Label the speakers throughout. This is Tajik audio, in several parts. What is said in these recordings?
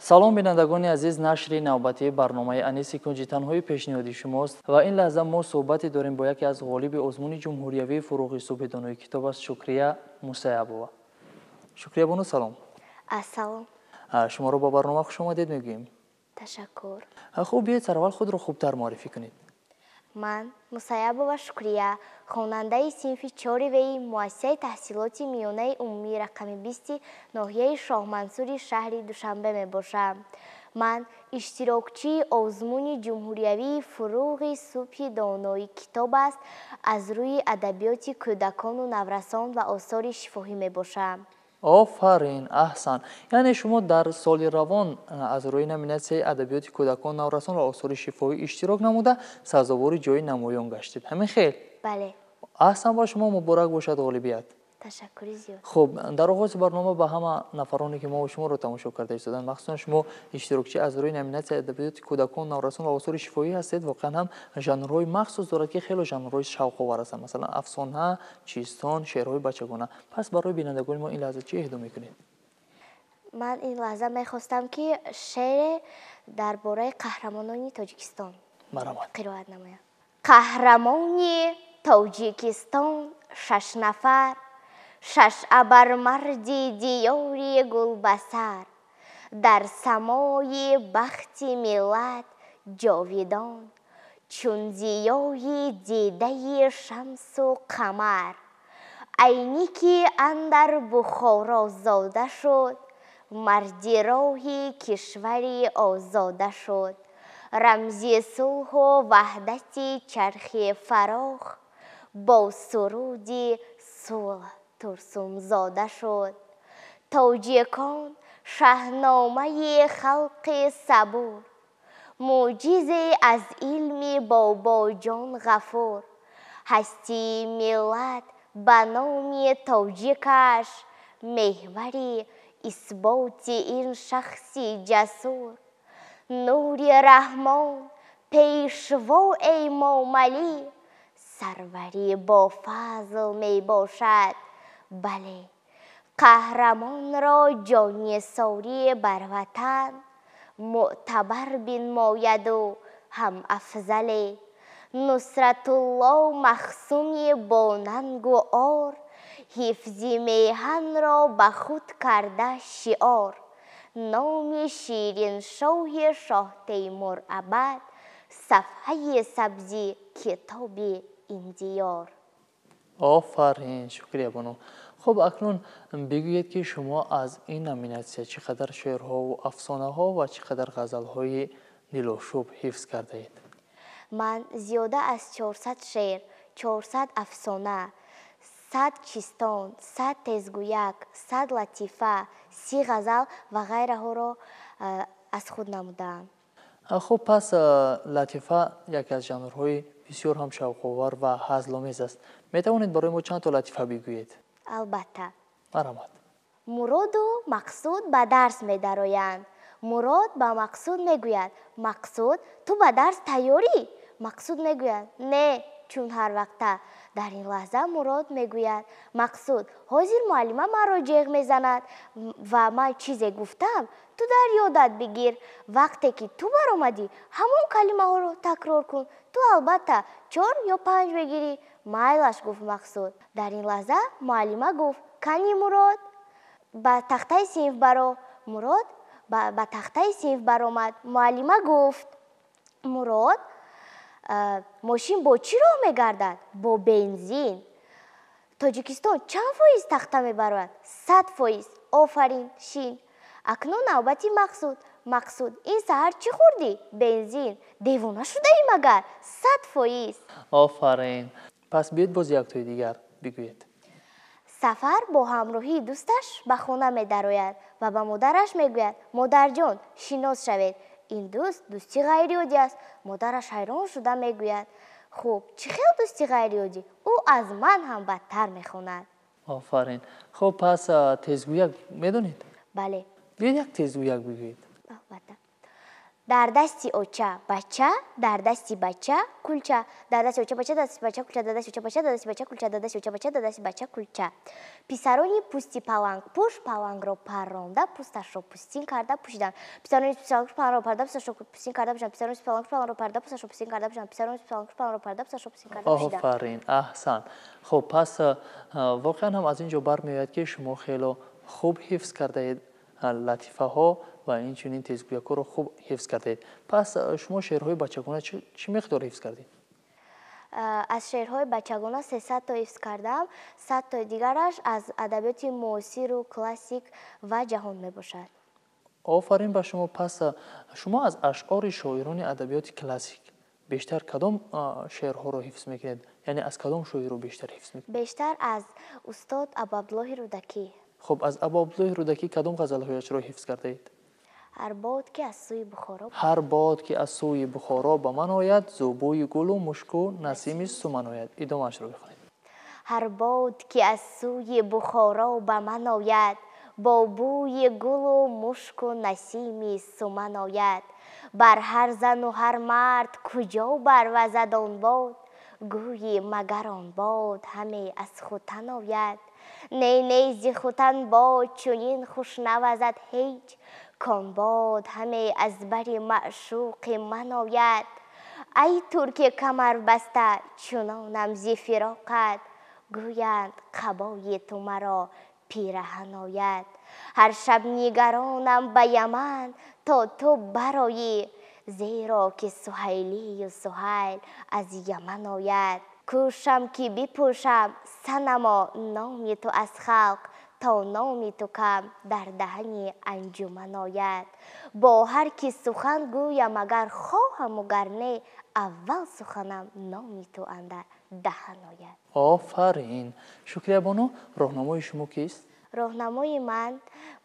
Speaker 1: Салом, бинандагони азиз. Нашри навбатии барномаи «Аниси кунҷи танҳоӣ» пешниҳоди шумост ва ин лаҳза мо суҳбате дорем бо яке аз ғолиби озмуни ҷумҳуриявии «Фурӯғи субҳи донои китоб» аст, Шукрия Мусаябова. Шукрия бону, салом.
Speaker 2: Ассалом.
Speaker 1: Шуморо ба барнома хушомадед мегӯем.
Speaker 2: Ташаккур.
Speaker 1: Хуб, биёед, сараввал худро хубтар муаррифӣ кунед.
Speaker 2: Ман Мусаябова Шукрия, хонандаи синфи чори веи муассисаи таҳсилоти миёнаи умумии рақами 20-и ноҳияи Шоҳмансури шаҳри Душанбе мебошам. Ман иштирокчии озмуни ҷумҳуриявии «Фурӯғи субҳи донои китоб аст» аз рӯи адабиёти кӯдакону наврасон ва осори шифоҳӣ мебошам.
Speaker 1: Офарин, аҳсан! Яъне шумо дар соли равон аз рӯи номинатсияи адабиёти кӯдакон, наврасон ва осори шифоҳӣ иштирок намуда, сазовори ҷои намоён гаштед, ҳамин хел?
Speaker 2: Бале.
Speaker 1: Аҳсан ба шумо, муборак бошад ғолибият.
Speaker 2: Ташаккури зиёд.
Speaker 1: Хуб, дар оғози барнома ба ҳама нафароне, ки мо шуморо тамошо карда истоданд, махсусан шумо иштирокчӣ аз рӯи номинатсияи адабиёти кӯдакон, наврасон ва осори шифоҳӣ ҳастед, воқеан ҳам жанрҳои махсус дорад, ки хело жанрҳои шавқовар ҳастанд, масалан, афсона, чистон, шеърҳои бачагона. Пас барои бинандагони мо ин лаҳза чӣ эҳдо мекунед?
Speaker 2: Ман ин лаҳза мехостам, ки шеъре дар бораи қаҳрамонони Тоҷикистон
Speaker 1: Марҳамат.
Speaker 2: қироат намоям. Қаҳрамони Тоҷикистон шаш нафар, шаш абармарди диёри гулбасар, дар самои бахти миллат ҷовидон, чун зиёи дидаи шамсу қамар. Айнӣ ки андар Бухоро зода шуд, марди роҳи кишвари озода шуд. Рамзи сулҳу ваҳдати чархи фарох, бо суруди сулҳ Турсунзода шуд. Тоҷикон шаҳномаи халқи сабур, мӯъҷизе аз илми Бобоҷон Ғафур. Ҳастии миллат ба номи тоҷикаш, меҳвари исботи ин шахси ҷасур. Нури Раҳмон, Пешво, Эмомалӣ, сарвари бофазл мебошад. Бале, қаҳрамонро ҷоннисорӣ бар ватан мӯътабар бинмояду ҳам афзале. Нусратулло Маҳсуми бонангу ор, ҳифзи меҳанро ба худ карда шиор. Номи шириншоҳи Шоҳтемур абад, сафҳаи сабзи китоби ин диёр.
Speaker 1: Офарин, Шукрия бону. Хуб, акнун бигӯед, ки шумо аз ин номинатсия чӣ қадар шеърҳову афсонаҳо ва чӣ қадар ғазалҳои дилошӯб ҳифз кардаед?
Speaker 2: Ман зиёда аз 400 шеър, 400 афсона, 100 чистон, 100 тезгӯяк, 100 латифа, 30 ғазал ва ғайраҳоро аз худ намудаам.
Speaker 1: Хуб, пас латифа яке аз жанрҳои бисёр ҳам шавқовар ва ҳазломез аст. Метавонед барои мо чанд то латифа бигӯед?
Speaker 2: Албатта.
Speaker 1: Марҳамат.
Speaker 2: Муроду Мақсуд ба дарс медароянд. Мурод ба Мақсуд мегӯяд: «Мақсуд, ту ба дарс тайёрӣ?» Мақсуд мегӯяд: «Не, чун ҳар вақта». Дар ин лаҳза Мурод мегӯяд: «Мақсуд, ҳозир муаллима маро ҷеғ мезанад ва ман чизе гуфтам, ту дар ёдат бигир. Вақте ки ту баромадӣ, ҳамон калимаҳоро такрор кун, ту албатта чор ё панҷ мегирӣ». «Майлаш», гуфт Мақсуд. Дар ин лаҳза муаллима гуфт: «Кани, Мурод, ба тахтаи синф баро». Мурод ба тахтаи синф баромад. Муаллима гуфт: «Мурод, мошин бо чӣ роҳ мегардад?» «Бо бензин». «Тоҷикистон чанд фоиз тахта мебарояд?» «100%». «Офарин, шин». Акнун навбати Мақсуд. «Мақсуд, ин саҳар чӣ хӯрдӣ?» «Бензин». «Девона шудаӣ магар? 100%».
Speaker 1: Офарин! Пас биёед, боз яктои дигар бигӯед.
Speaker 2: Сафар бо ҳамроҳии дӯсташ ба хона медарояд ва ба модараш мегӯяд: «Модарҷон, шинос шавед, ин дӯст дӯсти ғайриоддӣ аст». Модараш ҳайрон шуда мегӯяд: «Хуб, чӣ хел дӯсти ғайриоддӣ? Ӯ аз ман ҳам бадтар мехонад».
Speaker 1: Офарин! Хуб, пас тезгӯяк медонед?
Speaker 2: Бале.
Speaker 1: Биёед, як тезгӯяк бигӯед.
Speaker 2: Албатта. Дар дасти оча бача, дар дасти бача кулча, дар дасти оча бача, дар дасти бача кулча, дар дасти оча бача, дар дасти бача кулча, дар дасти оча бача, дар дасти бача кулча. Писарони пӯсти палангпӯш палангро парронда, пӯсташро пӯстин карда пӯшиданд. Писарони пӯсти палангпӯш палангро парда, пӯсташро пӯстин карда пӯшиданд. Писарони пӯсти палангпӯш палангро парда, пӯсташро пӯстин карда пӯшиданд. Писарони пӯсти палангпӯш палангро парда, пӯсташро пӯстин карда пӯшиданд.
Speaker 1: Офарин, аҳсан. Хуб, пас воқеан ҳам аз ин ҷо бармеояд, ки шумо хело хуб ҳифз кардаед латифаҳо ва инчунин тезгӯякҳоро хуб ҳифз кардаед. Пас шумо шеърҳои бачагона чӣ миқдор ҳифз кардед?
Speaker 2: Аз шеърҳои бачагона 300 то ҳифз кардам, 100 тои дигараш аз адабиёти муосиру классик ва ҷаҳон мебошад.
Speaker 1: Офарин ба шумо. Пас шумо аз ашъори шоирони адабиёти классик бештар кадом шеърҳоро ҳифз мекунед? Яъне аз кадом шоирро бештар ҳифз мекунед?
Speaker 2: Бештар аз устод Абуабдуллоҳи Рӯдакӣ.
Speaker 1: Хуб, аз Абуабдуллоҳи Рӯдакӣ кадом ғазалҳояшро ҳифз кардаед?
Speaker 2: Ҳар бод ки аз сӯи Бухоро,
Speaker 1: ҳар бод ки аз сӯи Бухоро ба ман ояд, зӯбӯи гулу мушку насими суман ояд. Идомаашро бихонед.
Speaker 2: Ҳар бод ки аз сӯи Бухоро ба ман ояд, бо бӯи гулу мушку насими суман ояд. Бар ҳар зану ҳар мард куҷо барвазад он бод, гӯйи магар он бод ҳаме аз Хутан ояд. Не, не, зи Хутан бод чунин хуш навазад ҳеҷ, кон бод ҳаме аз бари маъшуқи ман ояд. Ай турки камарбаста, чунонам зи фироқат, гӯянд қабои ту маро пираҳан ояд. Ҳар шаб нигаронам ба Яман то ту бароӣ, зеро ки Суҳайлию Суҳайл аз Яман ояд. Кӯшам ки бипӯшам санамо номи ту аз халқ, то номи ту кам дар даҳани анҷуман ояд. Бо ҳар ки сухан гӯям агар хоҳаму гар не, аввал суханам номи ту андар даҳан ояд.
Speaker 1: Офарин. Шукриябону, роҳнамои шумо кист?
Speaker 2: Роҳнамои ман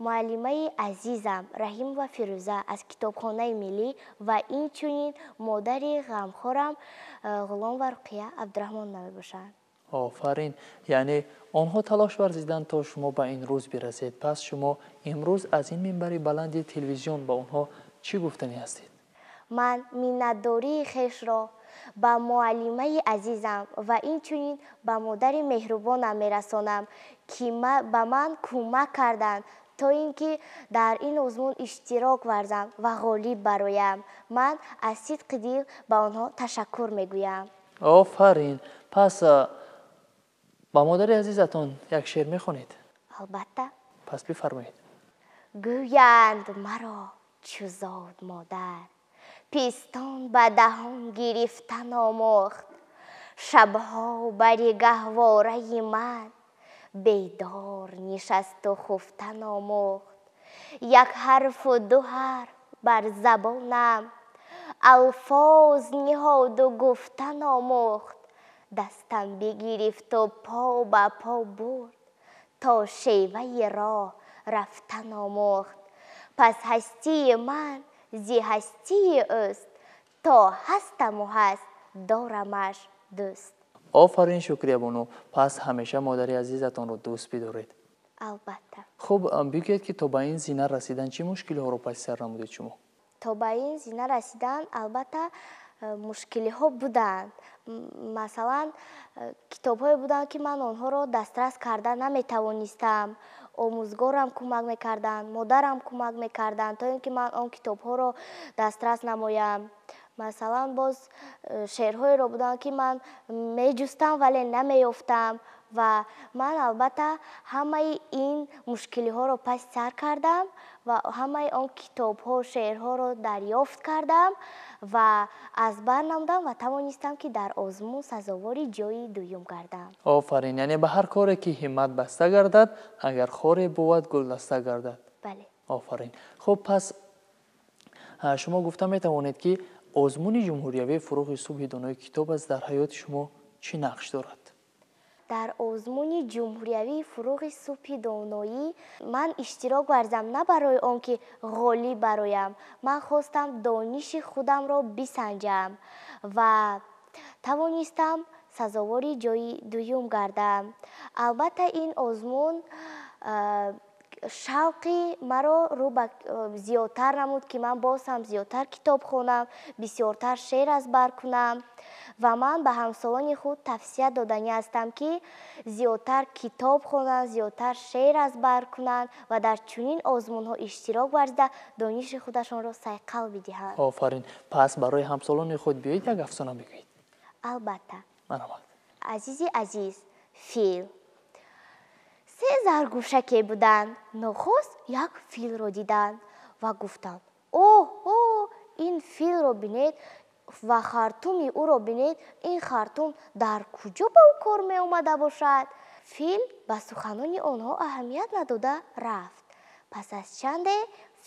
Speaker 2: муаллимаи азизам Раҳимова Фирӯза аз Китобхонаи миллӣ ва инчунин модари ғамхорам Ғуломова Руқия Абдураҳмонова мебошанд.
Speaker 1: Офарин. Яъне онҳо талош варзиданд, то шумо ба ин рӯз бирасед. Пас шумо имрӯз аз ин минбари баланди телевизион ба онҳо чӣ гуфтанӣ ҳастед?
Speaker 2: Ман миннатдории хешро ба муаллимаи азизам ва инчунин ба модари меҳрубонам мерасонам, ки ба ман кӯмак карданд, то ин ки дар ин озмун иштирок варзам ва ғолиб бароям. Ман аз сидқи дил ба онҳо ташаккур мегӯям.
Speaker 1: Офарин. Пас ба модари азизатон як шеър мехонед?
Speaker 2: Албатта.
Speaker 1: Пас бифармоед.
Speaker 2: Гӯянд маро чу зод модар, пистон ба даҳон гирифтан омӯхт. Шабҳо бари гаҳвораи ман бедор нишасту хуфтан омӯхт. Як ҳарфу ду ҳарф бар забонам алфоз ниҳоду гуфтан омӯхт. Дастам бигирифту по ба по бурд, то шеваи роҳ рафтан омӯхт. Пас ҳастии ман зи ҳастии ӯст, то ҳастаму ҳаст дорамаш дӯст.
Speaker 1: Офарин, Шукриябону. Пас ҳамеша модари азизатонро дӯст бидоред.
Speaker 2: Албатта.
Speaker 1: Хуб, бигӯед, ки то ба ин зина расидан чӣ мушкилиҳоро паси сар намудед шумо?
Speaker 2: То ба ин зина расидан албатта мушкилиҳо буданд. Масалан, китобҳое буданд, ки ман онҳоро дастрас карда наметавонистам. Омӯзгорам кӯмак мекарданд, модарам кӯмак мекарданд, то ин ки ман он китобҳоро дастрас намоям. Масалан, боз шеърҳоеро буданд, ки ман меҷустам, вале намеёфтам. Ва ман албатта ҳамаи ин мушкилиҳоро паси сар кардам ва ҳамаи он китобҳо, шеърҳоро дарёфт кардам ва аз бар намудам ва тавонистам, ки дар озмун сазовори ҷои дуюм гардам.
Speaker 1: Офарин. Яъне ба ҳар коре ки ҳиммат баста гардад, агар хоре бувад, гулдаста гардад.
Speaker 2: Бале.
Speaker 1: Офарин. Хуб, пас шумо гуфта метавонед, ки озмуни ҷумҳуриявии «Фурӯғи субҳи донои китоб аст» дар ҳаёти шумо чӣ нақш дорад?
Speaker 2: Дар озмуни ҷумҳуриявии «Фурӯғи субҳи доноӣ» ман иштирок варзам на барои он ки ғолиб бароям. Ман хостам дониши худамро бисанҷам ва тавонистам сазовори ҷои дуюм гардам. Албатта, ин озмун Шавқи маро рӯ ба зиёдтар намуд, ки ман боз ҳам зиёдтар китоб хонам, бисёртар шеър аз бар кунам. Ва ман ба ҳамсолони худ тавсия доданӣ ҳастам, ки зиёдтар китоб хонанд, зиёдтар шеър аз бар кунанд ва дар чунин озмунҳо иштирок варзида, дониши худашонро сайқал бидиҳанд.
Speaker 1: Офарин. Пас барои ҳамсолони худ биёед, як афсона бигӯед.
Speaker 2: Албатта.
Speaker 1: Марҳамат.
Speaker 2: Азизи азиз, фил. Се заргӯшаке буданд. Нохост як филро диданд ва гуфтанд: оҳо, ин филро бинед ва хартуми ӯро бинед, ин хартум дар куҷо ба ӯ кор меомада бошад? Фил ба суханони онҳо аҳамият надода рафт. Пас аз чанде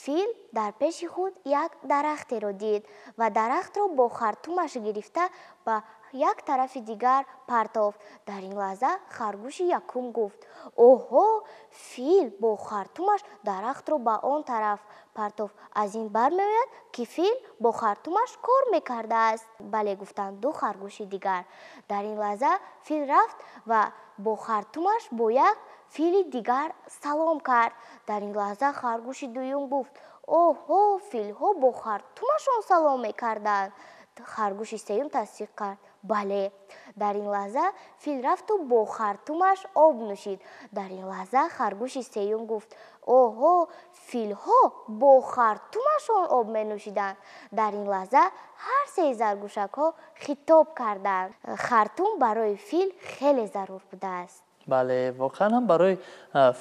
Speaker 2: фил дар пеши худ як дарахтеро дид ва дарахтро бо хартумаш гирифта ба як тарафи дигар партофт. Дар ин лаҳза харгӯши якум гуфт: оҳо, фил бо хартумаш дарахтро ба он тараф партофт. Аз ин бармеояд, ки фил бо хартумаш кор мекардааст. Бале, гуфтанд ду харгӯши дигар. Дар ин лаҳза фил рафт ва бо хартумаш бо як фили дигар салом кард. Дар ин лаҳза харгӯши дуюм гуфт: оҳо, филҳо бо хартумашон салом мекарданд. Харгӯши сеюм тасдиқ кард: бале. Дар ин лаҳза фил рафту бо хартумаш об нӯшид. Дар ин лаҳза харгӯши сеюм гуфт: оҳо, филҳо бо хартумашон об менӯшиданд. Дар ин лаҳза ҳар сеи заргӯшакҳо хитоб карданд: хартум барои фил хеле зарур будааст.
Speaker 1: Бале, воқеан ҳам барои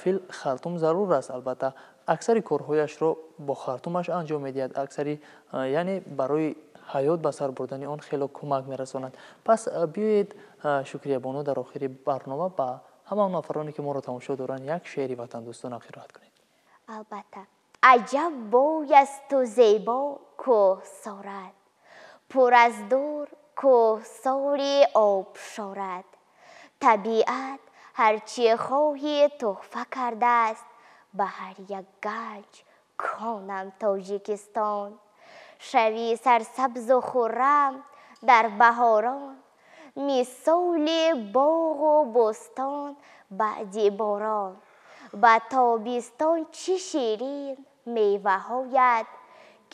Speaker 1: фил хартум зарур аст. Албатта, аксари корҳояшро бо хартумаш анҷом медиҳад, аксари, яъне барои ҳаёт ба сар бурдани он хело кӯмак мерасонад. Пас биёед, Шукриябону, дар охири барнома ба ҳама он нафароне, ки моро тамошо доранд, як шеъри ватандӯстона қироат кунед.
Speaker 2: Албатта. Аҷаб боясту зебо кӯҳсорат, пур аз дур кӯҳсори обшорат. Табиат ҳарчи хоҳӣ туҳфа кардааст, ба ҳар як ганҷ конам Тоҷикистон. Шави сарсабзу хуррам дар баҳорон, мисоли боғу бӯстон баъди борон. Ба тобистон чӣ ширин меваҳояд,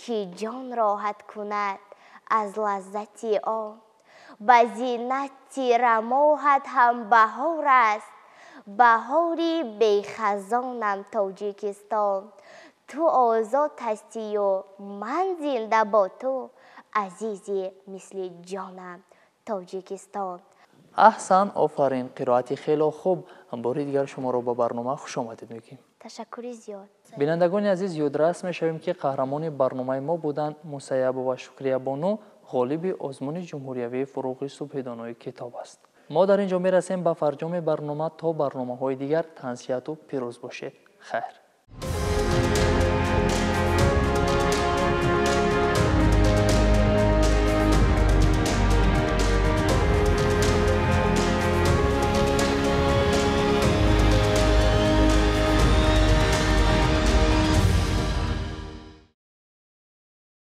Speaker 2: ки ҷон роҳат кунад аз лаззати он. Ба зинати рамоҳат ҳам баҳор аст, баҳори бехазонам Тоҷикистон. Ту озод ҳастию ман зинда бо ту, азизи мисли ҷонам Тоҷикистон.
Speaker 1: Аҳсан, офарин, қироати хело хуб. Бори дигар шуморо ба барнома хушомадед мегӯем.
Speaker 2: Ташаккури зиёд.
Speaker 1: Бинандагони азиз, ёдрас мешавем, ки қаҳрамони барномаи мо буданд Мусайябова Шукриябону, ғолиби озмуни ҷумҳуриявии Фуруғи субҳидонои китоб аст. Мо дар ин ҷо мерасем ба фарҷоми барнома. То барномаҳои дигар тансиҳату пирӯз бошед. Хайр.